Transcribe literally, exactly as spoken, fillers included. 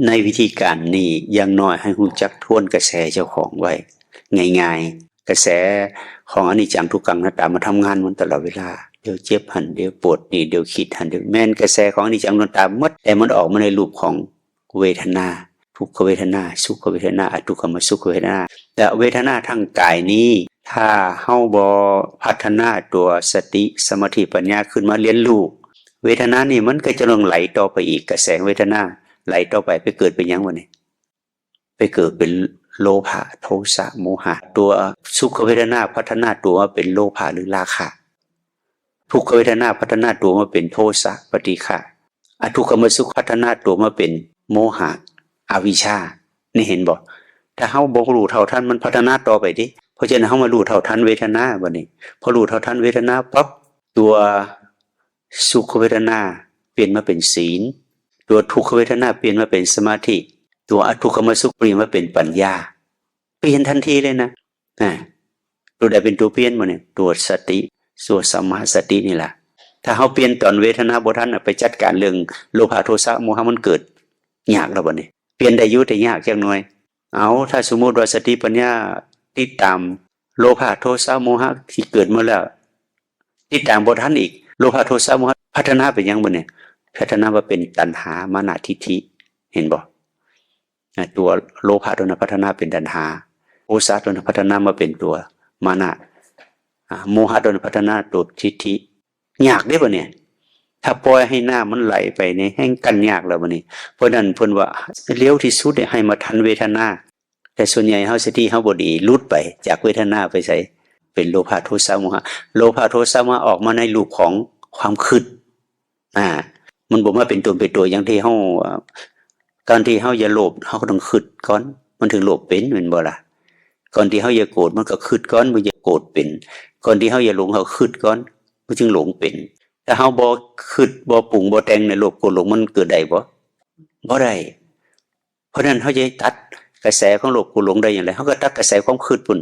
ในวิธีการนี้ อย่างน้อยให้รู้จักทวนกระแสเจ้าของไว้ ง่ายๆ กระแสของอนิจจังทุกขังอนัตตามันทำงานมันตลอดเวลา เดี๋ยวเจ็บหั่น เดี๋ยวปวดนี่ เดี๋ยวคิดหั่น เดี๋ยว แม่นกระแสของอนิจจังอนัตตาหมด แต่มันออกมาในรูปของเวทนา ทุกขเวทนา สุขเวทนา อทุกขมสุขเวทนา และเวทนาทางกายนี้ ถ้าเฮาบ่พัฒนาตัวสติ สมาธิ ปัญญาขึ้นมาเรียนรู้ เวทนานี่มันก็จะต้องไหลต่อไปอีก กระแสเวทนาไหลต่อไป ไปเกิดเป็นหยังวะนี่ ไปเกิดเป็นโลภะ โทสะ โมหะ ตัวสุขเวทนาพัฒนาตัวมาเป็นโลภะหรือราคะ ทุกขเวทนาพัฒนาตัวมาเป็นโทสะ ปฏิฆะ อทุกขมสุขพัฒนาตัวมาเป็นโมหะ อวิชชา นี่เห็นบ่ ถ้าเฮาบ่รู้เท่าทันมันพัฒนาต่อไปเด้ เพราะฉะนั้นเฮามารู้เท่าทันเวทนาบัดนี้ พอรู้เท่าทันเวทนาปั๊บ ตัวสุขเวทนาเปลี่ยนมาเป็นศีล ตัวทุกขเวทนาเปลี่ยนมาเป็นสมาธิ ตัวอทุกขมสุขเปลี่ยนมาเป็นปัญญา เปลี่ยนทันทีเลยนะ อ่า ตัวใดเป็นตัวเปลี่ยนบ่เนี่ย ตัวสติ ตัวสัมมาสตินี่แหละ ถ้าเฮาเปลี่ยนตอนเวทนาบ่ทันน่ะ ไปจัดการเรื่องโลภะ โทสะ โมหะมันเกิด ยากแล้วบัดนี้ เปลี่ยนได้อยู่แต่ยากจักหน่อย เอา ถ้าสมมุติว่าสติปัญญาติดตามโลภะ โทสะ โมหะที่เกิดมาแล้ว ติดตามบ่ทันอีก โลภะ โทสะ โมหะพัฒนาเป็นหยังบัดนี้ พัฒนามาเป็นตัณหา มานะ ทิฏฐิ เห็นบ่ อ่ะ ตัวโลภะตัวนั้นพัฒนาเป็นตัณหา โทสะตัวนั้นพัฒนามาเป็นตัวมานะ อ่ะ โมหะตัวนั้นพัฒนาตัวทิฏฐิ ยากเด้บัดนี้ ถ้าปล่อยให้น้ำมันไหลไปนี่แฮ่งกั้นยากแล้วบัดนี้ เพราะนั้นเพิ่นว่าเร็วที่สุดเนี่ยให้มาทันเวทนา แต่ส่วนใหญ่เฮาสติเฮาบ่ดี หลุดไปจากเวทนาไปไส เป็นโลภะ โทสะ โมหะ โลภะ โทสะ โมหะออกมาในรูปของความคิด อ่า มันบ่มาเป็นตนเป็นตัวอย่างที่เฮา เอ่อ ก่อนที่เฮาอย่าโลภ เฮาก็ต้องคิดก่อน มันถึงโลภเป็น แม่นบ่ล่ะ ก่อนที่เฮาอย่าโกรธ มันก็คิดก่อน มันจะโกรธเป็น ก่อนที่เฮาอย่าหลง เฮาคิดก่อน มันจึงหลงเป็น ถ้าเฮาบ่คิด บ่ปรุง บ่แต่งเนี่ย โลภ โกรธ หลง มันเกิดได้บ่ บ่ได้ เพราะนั้นเฮาจะตัดกระแสของโลภ โกรธ หลงได้อย่างไร เฮาก็ตัดกระแสความคิดพุ้น